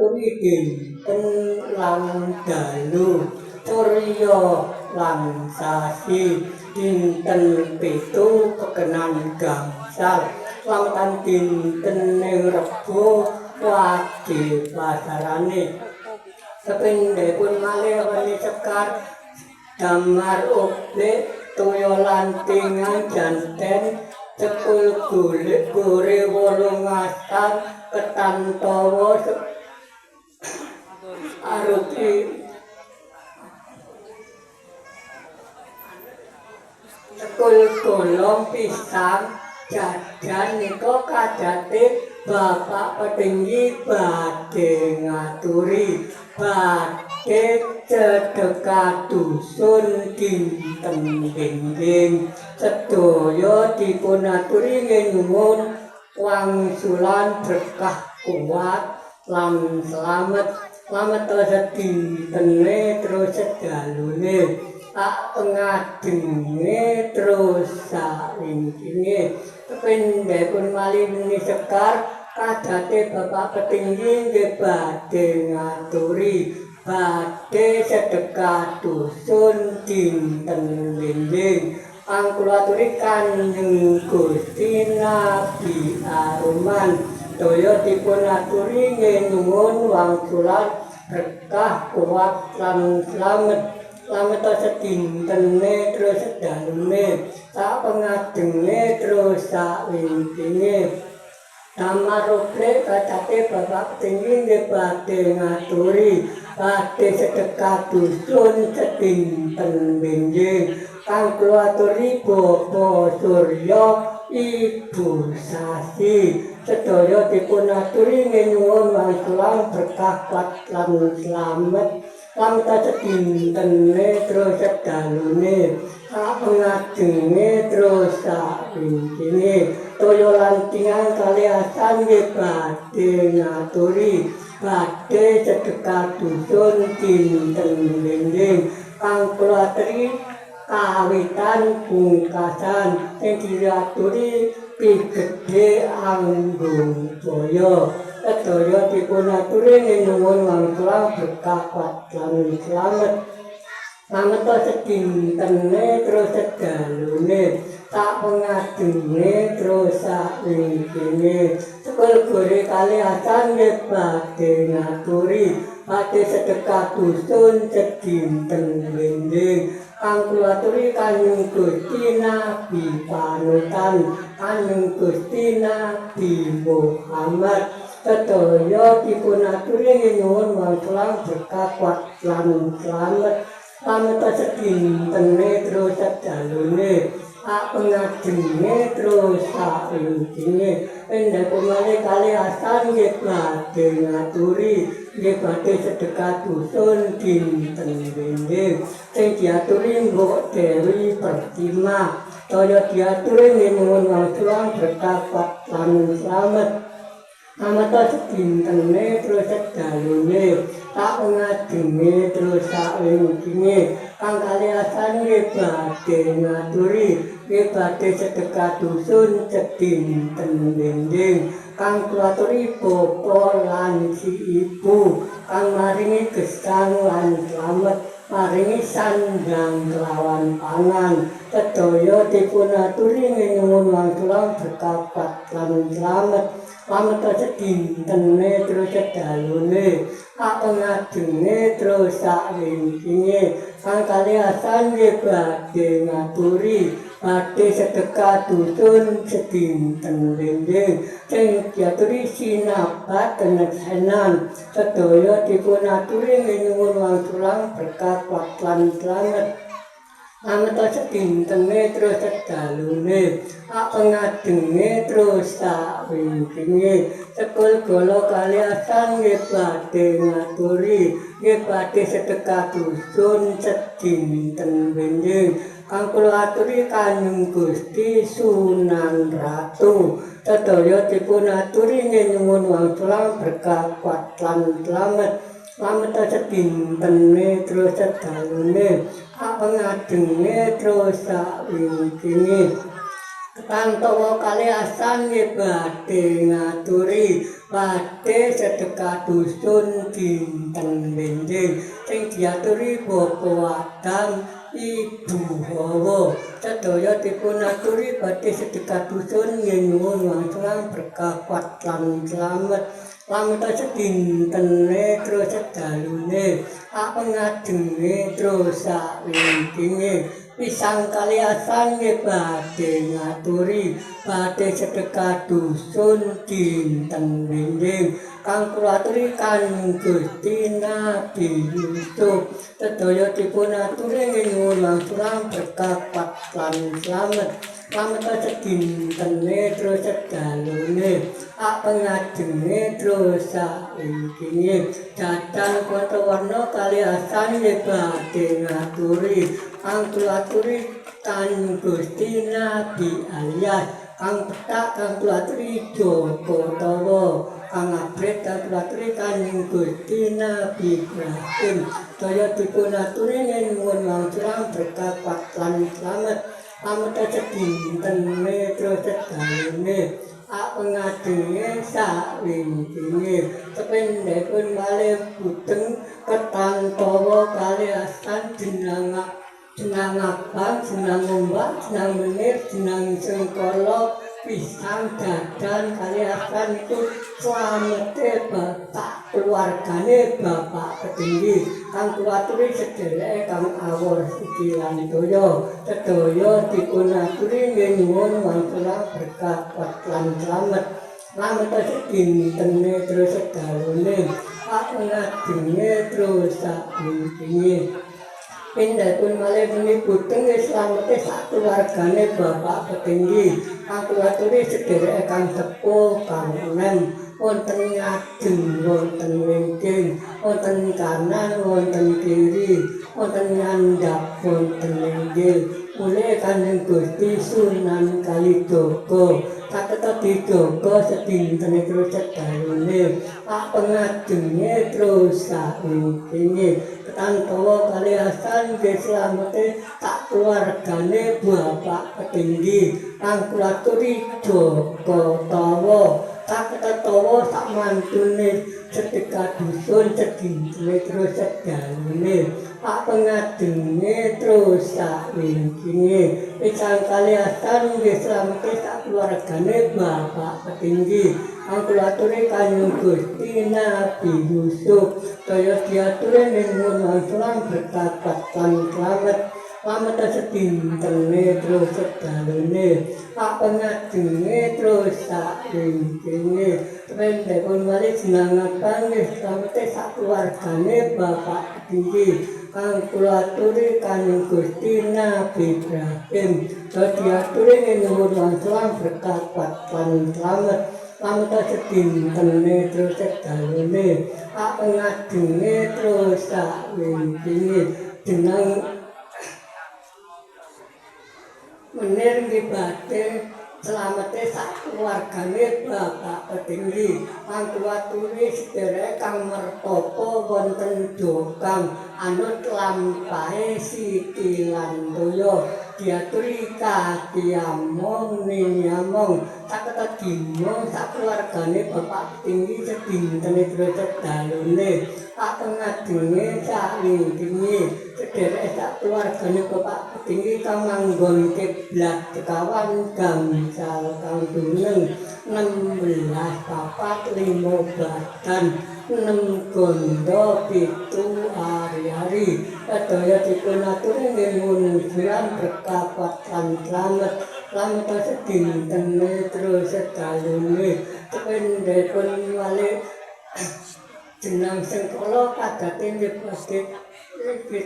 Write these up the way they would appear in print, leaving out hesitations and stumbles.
Aturi dinten lan dalu surya lan sasi dinten 7 pekenan gangsal slametan dinten Rebo wage pasarane sepindhipun malih weni sekar damar oblek toya lantingan janten cekul golek gore wolung asar ketan tawa arupi cekul golong pisang jajan nika kadate Bapak Petinggi badhe ngaturi badhe sedekah dusun dinten benjing sedaya dipun aturi nyuwun wangsulan berkah kuat lan slamet slamet sedintene terus sedalune tak pengadenge terus sawincine pindhepun mali weni sekar kadate Bapak Petinggi nggih badhe ngaturi badhe sedekah dusun dinten benjing kang kula aturi Kanjeng Gusti Nabi Aruman daya dipun aturi nyuwun wangsulan berkah kuat lan slamet slamet sedintene terus sedalune sak pengadenge terus sawincine damar oblek kadate Bapak Petinggi nggih badhe ngaturi badhe sedekah dusun sedinten benjing kang kula aturi Bapak Surya Ibu Sasi sedaya dipun aturi nyuwun wangsulan berkah kuat lan slamet slamet sedintene terus sedalune sak pengadenge terus sawincine toya lantingan kaliasan nggih badhe ngaturi badhe sedekah dusun dinten benjing kang kula aturi kawitan pungkasan sing diaturi pigedhe Anggung Jaya sedaya dipun aturi nyuwun wangsulan berkah kuat lan slamet slamet sedintene terus sedalune sak pengadenge terus sawincine cekul gore kaliasan nggih badhe ngaturi badhe sedekah dusun sedinten benjing kang kula aturi Kanjeng Gusti Nabi panutan Kanjeng Gusti Nabi Muhammad sedaya dipun aturi nyuwun wangsulan berkah kuat lan slamet slamet sedintene terus sedalune sak pengadenge terus sawincine pindhepun malih kaliasan nggih badhe ngaturi nggih badhe sedekah dusun dinten benjing sing diaturi Mbok Dewi Pertima daya diaturi nyuwun wangsulan berkah kuat lan slamet slamet sedintene terus sedalune sak pengadenge terus sawincine kang kaliasan nggih badhe ngaturi nggih badhe sedekah dusun sedinten benjing kang kula aturi bapa lan si ibu kang maringi gesang lan slamet maringi sandang kelawan pangan sedaya dipun aturi nyuwun wangsulan berkah kuat lan slamet slamet sedintene terus sedalune sak pengadenge terus sawincine kang kaliasan nggih badhe ngaturi badhe sedekah dusun sedinten benjing sing diaturi sinabat teneksenan sedaya dipun aturi nyuwun wangsulan berkah kuat lan slamet slamet sedintene terus sedalune sak pengadenge terus sawincine cekul gala kaliasan nggih badhe ngaturi nggih badhe sedekah dusun sedinten benjing kang kula aturi Kanjeng Gusti Sunan Ratu sedaya dipun aturi nyuwun wangsulan berkah kuat lan slamet slamet sedintene terus sedalune sak pengadenge terus sawincine. Ketantawa kalih asan nggih badhe ngaturi badhe sedekah dusun dinten benjing sing diaturi Bapak Adam Ibu Hawa. Sedaya dipun aturi badhe sedekah dusun nggih nyuwun wangsulan berkah kuat lan slamet. Slamet sedintene terus sedalune, pengajenge terus sakwingkinge. Pisang kalih asan nggih badhe ngaturi badhe sedekah dusun dinten benjing kang kula aturi Kanjeng Gusti Nabi Yusuf. Sedaya dipun aturi nggih nyuwun wangsulan berkah kuat lan slamet. Slamet sedintene terus sedalune, pengajenge terus sakwingkinge. Jajan warna kalih asan nggih badhe ngaturi kang kula aturi Kanjeng Gusti Nabi alias kang pethak kang kula aturi Joko Tawa, kang abrit kang kula aturi Kanjeng Gusti Nabi Ibrahim. Sedaya dipun aturi nyuwun wangsulan berkah kuat lan slamet. Slamet sedintene terus sedalune, pengajenge sakwingkinge. Sependhekipun malih budeng ketantawa kalih asan jenang jenang abang, jenang ombak, jenang menir, jenang sengkala, pisang jajan kalih asan iku slamete bapak keluargane Bapak Petinggi kang kula aturi sedereke kang awor iki lan toya. Sedaya dipun aturi nggih nyuwun wangsulan berkah kuat lan slamet. Slamet sedintene terus sedalune, pengajenge terus sakwingkinge. Pindhapun malih meni budeng nggih slamete sak keluargane Bapak Petinggi kang kula aturi sedereke kang sepuh kang enem, wonten ngajeng wonten wingking, wonten kanan wonten kiri, wonten ngandhap wonten inggil. Mulih Kanjeng Gusti Sunan Kalijaga saged dijaga sedintene terus sedalune, pengajenge terus sakwingkinge. Ketantawa kalih asan nggih slamete sak keluargane Bapak Petinggi kang kula aturi Joko Tawa saged tawa sak mantune sedekah dusun sedintene terus sedalune, pengajenge terus sakwingkinge. Pisang kalih asan nggih slamete sak keluargane Bapak Petinggi kang kula aturi Kanjeng Gusti Nabi Yusuf. Sedaya diaturi nyuwun wangsulan berkah kuat lan slamet. Slamet sedintene terus sedalune, pengajenge terus sakwingkinge. Sependhekipun malih jenang abang nggih slamete sak keluargane Bapak Petinggi kang kula aturi Kanjeng Gusti Nabi Ibrahim. Sedaya diaturi nyuwun wangsulan berkah kuat lan slamet. Slamet sedintene terus sedalune, pengajenge terus sakwingkinge. Jenang menir nggih badhe slamete sak keluargane Bapak Petinggi kang kula aturi sedereke kang mertapa wonten Jokang anut lampahe Siti lan Toya. Diaturi kaki among nini among saged dimong sak keluargane Bapak Petinggi sedintene terus sedalune, pengajenge sakwingkinge. Sedereke sak keluargane Bapak Petinggi kang manggon kiblat sekawan gangsal kang duneng 16 papat 5 badan 6 gondo 7 ari-ari. Sedaya dipun aturi nggih nyuwun berkah kuat lan slamet. Slamet sedintene terus sedalune. Sependhekipun malih jenang sengkala kadate nggih badhe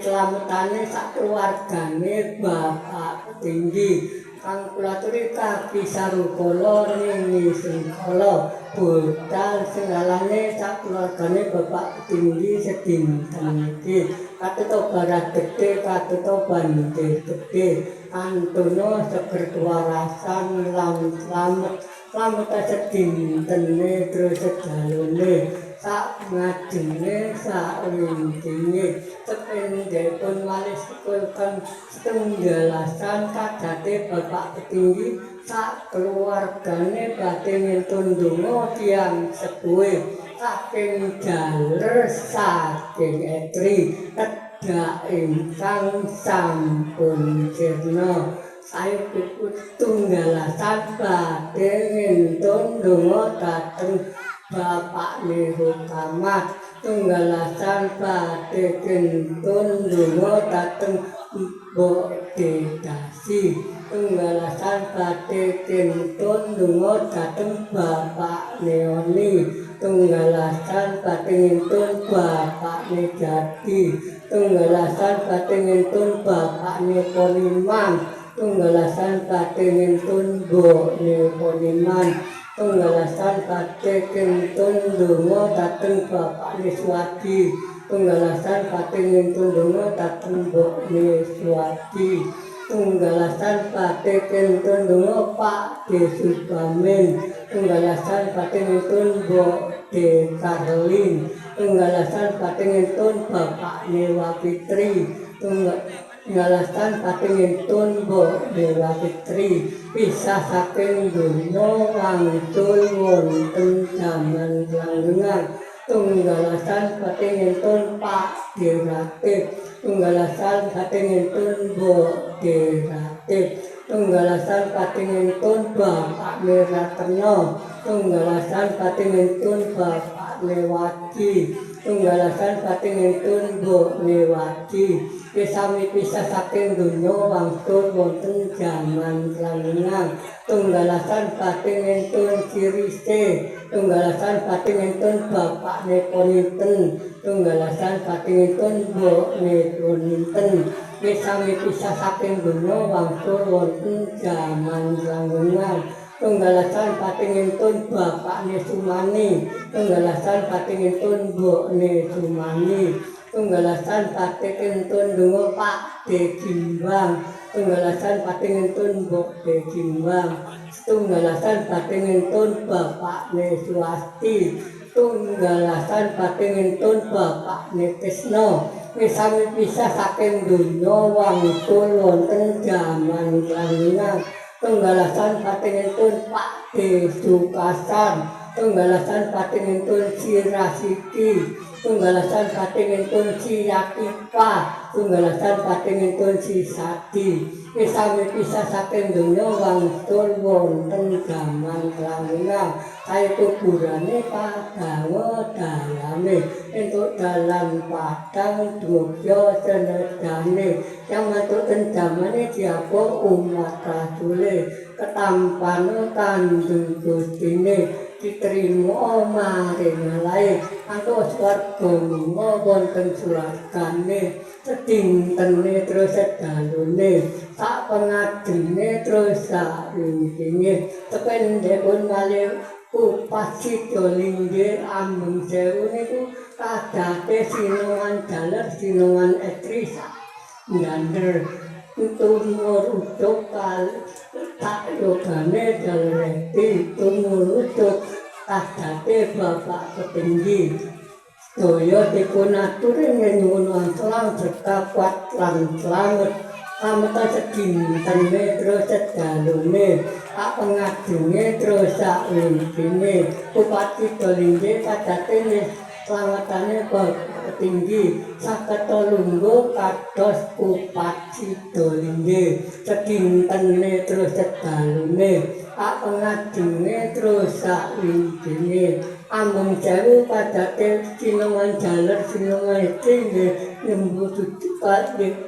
slametane sak keluargane Bapak Petinggi kang kula aturi kaki sarukala nini sengkala budal senggalane sak keluargane Bapak Petinggi sedinten iki. Kateta barat gedhe, kateta banjir gedhe, kantuna seger kewarasan lan slamet. Slamet sedintene terus sedalune, sak ngajenge sak wingkinge. Sependhekipun malih sekul setunggalasan kadate Bapak Petinggi sak keluargane badhe ngentun donga tiyang sepuhe saking jaler saking etri tedhak ingkang sampun sirna. Sayuk tunggalasan badhe ngentun donga dhateng Bapak Niru Kamat. Tunggalasan badhe ngentun donga dhateng Mbok Dedasi. Tunggalasan badhe ngentun donga dhateng Bapak Neoni. Tunggalasan badhe ngentun Bapak Nejadi. Tunggalasan badhe ngentun Bapak Neponiman. Tunggalasan badhe ngentun Mbok Neponiman. Tunggalasan badhe ngentun donga dhateng Bapak Niswadi. Tunggalasan badhe ngentun donga dhateng Mbok Niswadi. Tunggalasan badhe ngentun donga Pak Desubamin. Tunggalasan badhe ngentun Mbok De Karlin. Tunggalasan badhe ngentun Bapak Newa Fitri. Tunggalasan badhe ngentun Mbok Dewa Fitri pisah saking donya wangsul wonten jaman langgengan. Tunggalasan badhe ngentun Pak Deratip. Tunggalasan badhe ngentun Mbok Deratip. Tunggalasan badhe ngentun Bapak Meratno. Tunggalasan badhe ngentun Bapak Newati. Tunggalasan badhe ngentun Mbok Newati. Sami pisah saking donya wangsul wonten jaman langgengan. Tunggalasan badhe ngentun Sirise. Tunggalasan badhe ngentun Bapak Neponinten. Tunggalasan badhe ngentun Mbok Neponinten. Sami pisah saking donya wangsul wonten jaman langgengan. Tunggalasan badhe ngentun Bapak Nesumani. Tunggalasan badhe ngentun Mbok Nesumani. Tunggalasan badhe ngentun donga Pak De Gimbang. Tunggalasan badhe ngentun Mbok De Gimbang. Tunggalasan badhe ngentun Bapak Neswasti. Tunggalasan badhe ngentun Bapak Nekesno. Sami pisah saking donya wangsul wonten jaman langgengan. Tunggalasan badhe ngentun Pak De Sukasan. Tunggalasan badhe ngentun Sirasiki. Tunggalasan badhe ngentun Siyakipa. Tunggalasan badhe ngentun Sisadi. Sami pisah saking donya wangsul wonten jaman langgengan. Kaya kuburane padang dalane entuk dalan padang dugya senedane. Yang mantuk jamane diapa umat rasule ketampane Kanjeng Gustine diterima maring lae antuk swarga lunga wonten swargane. Sedintene terus sedalune sak pengajenge terus sak wingkinge. Sependhekipun malih kupas sida linggih ambung sewu niku kadate sinungan jaler sinungan etri sak ngander tumur ucuk kal tak yogane jaler etri tumur ucuk kadate Bapak Petinggi. Sedaya dipun aturi nyuwun wangsulan berkah kuat lan slamet. Slamet sedintene terus sedalune sak pengajenge terus sak wingkinge. Bupati Dolinggih padate slametane Bapak Petinggi saged lungguh kados Bupati Dolinggih. Sedintene terus sedalune sak pengajenge terus sak wingkinge. Ambung sewu padate sinungan jaler sinungan iki nyembuh tujuh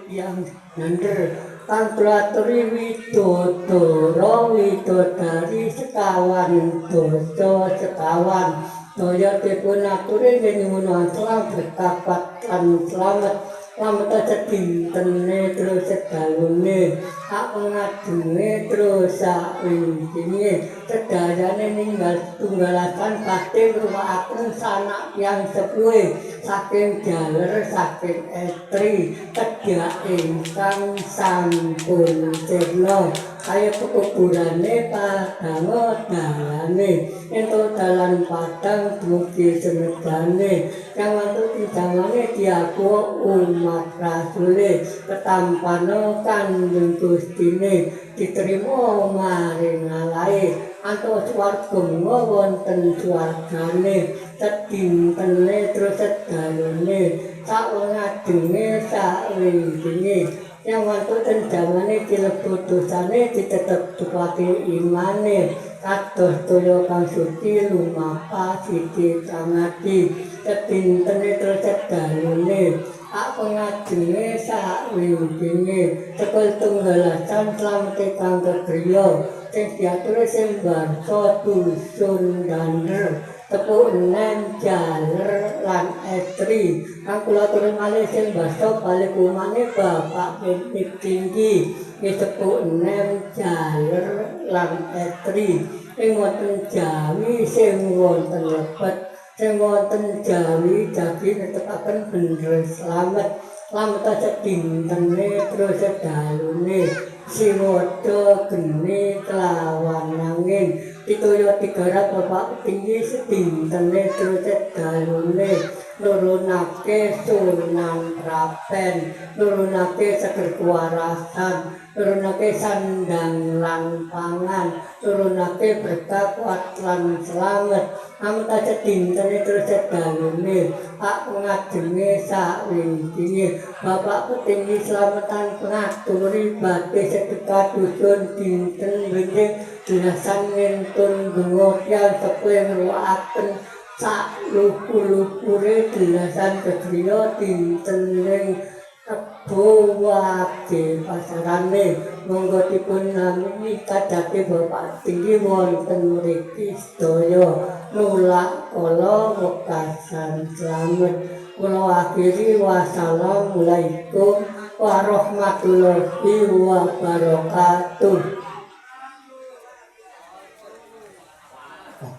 yang nander. Kang kula aturi widodara widodari sekawan dasa sekawan. Daya dipun aturi nyuwun wangsulan berkah lan slamet. Slamet sedintene terus sedalune sak pengajenge terus sak wingkinge. Sedayane ninggal tunggalasan badhe ngruwakaken sanak tiyang sepuhe saking jaler saking estri tedhak ingkang sampun sirna. Kaya pekuburane padang dalane entuk dalan padang dumugi senegane kang wantu ing jamane diaku umat rasule ketampano Kanjeng Gustine diterima maring alae antuk swarga wonten swargane sedintene terus sedalune sak ngajenge sak wingkinge yang wantu ten jamane dilebur dosane ditetep-tetepake imane kados toya kang suci lumapah siti kang ati sedintene terus sedalune ak pengajenge sak wingkinge tekul tunggalasan slamete kang gegriya sing diatur sing barsa dusun dander tepuk nem jaler lan estri kang kula turun malih sing basa balik umane bapak tinggi tepuk nem jaler lan estri ing wonten Jawi sing wonten lebet sing wonten Jawi dadi netepaken bener slamet slamet sedintene terus sedalune siwada geni kelawan angin pitoyo tigarat bapak tinggi sedintene terus sedalune nurunake Sunan Prapen nurunake seger kuwarasan nurunake sandang lan pangan nurunake berkah kuat lan slamet amet sedintene terus sedalune ak ngajenge sak wingkinge bapak petinggi slametan ngaturi badhe sedekah dusun dinten benjing jelasan ngentun donga tiyang sepuh ngruwakaken sak luhu-luhure jelasan gegriya dinten ing Rebo Wage pasarane monggo dipun nami kadate bapak tinggi wonten mriki sedaya nulak kala wekasan slamet kula akhiri wassalamualaikum warahmatullahi wabarakatuh.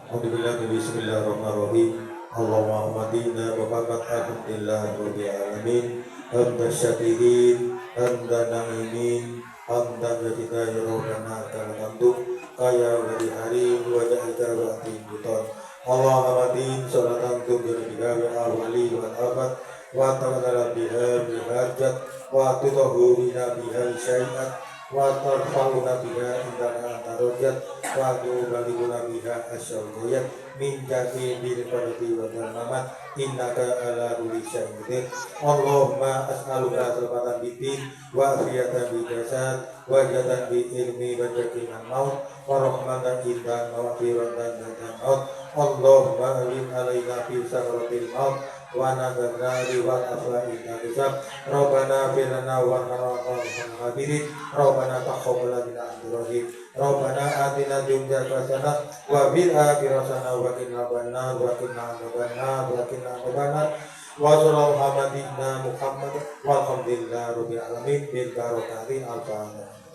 Bismillahirrahmanirrahim. Allahumma madina Muhammad alhamdulillah rabbil alamin hamdan syakirin hamdan na'imin hamdan jadida ya rabbana alhamdu kaya wa hari wa ja'alta wa buton Allahumma madin salatan tubira wa awali wa abad wa ta'ala biha bil hajat wa tutahhurina biha syai'at wa tarfa'una biha indana darajat wa tubaliguna biha asyawiyat min jati bil fardi wa mamat innaka ala kulli syai'in qadir. Allahumma as'aluka salamatan bidin wa afiyatan bil jasad wa jatan bil ilmi wa jakinan maut wa rahmatan indan wa maghfiratan indan maut. Allahumma awin alaina fi sakratil maut wa nadarna wa afa'ina hisab. Rabbana fir lana wa narhamna hadirin. Rabbana taqabbal minna innaka rahim. Rabbana atina dunya hasanah wa fil akhirati hasanah wa qina adzabannar wa qina adzabannar wa qina adzabannar. Wa sallallahu ala Muhammad walhamdulillahi rabbil alamin bil barakati al-fatihah.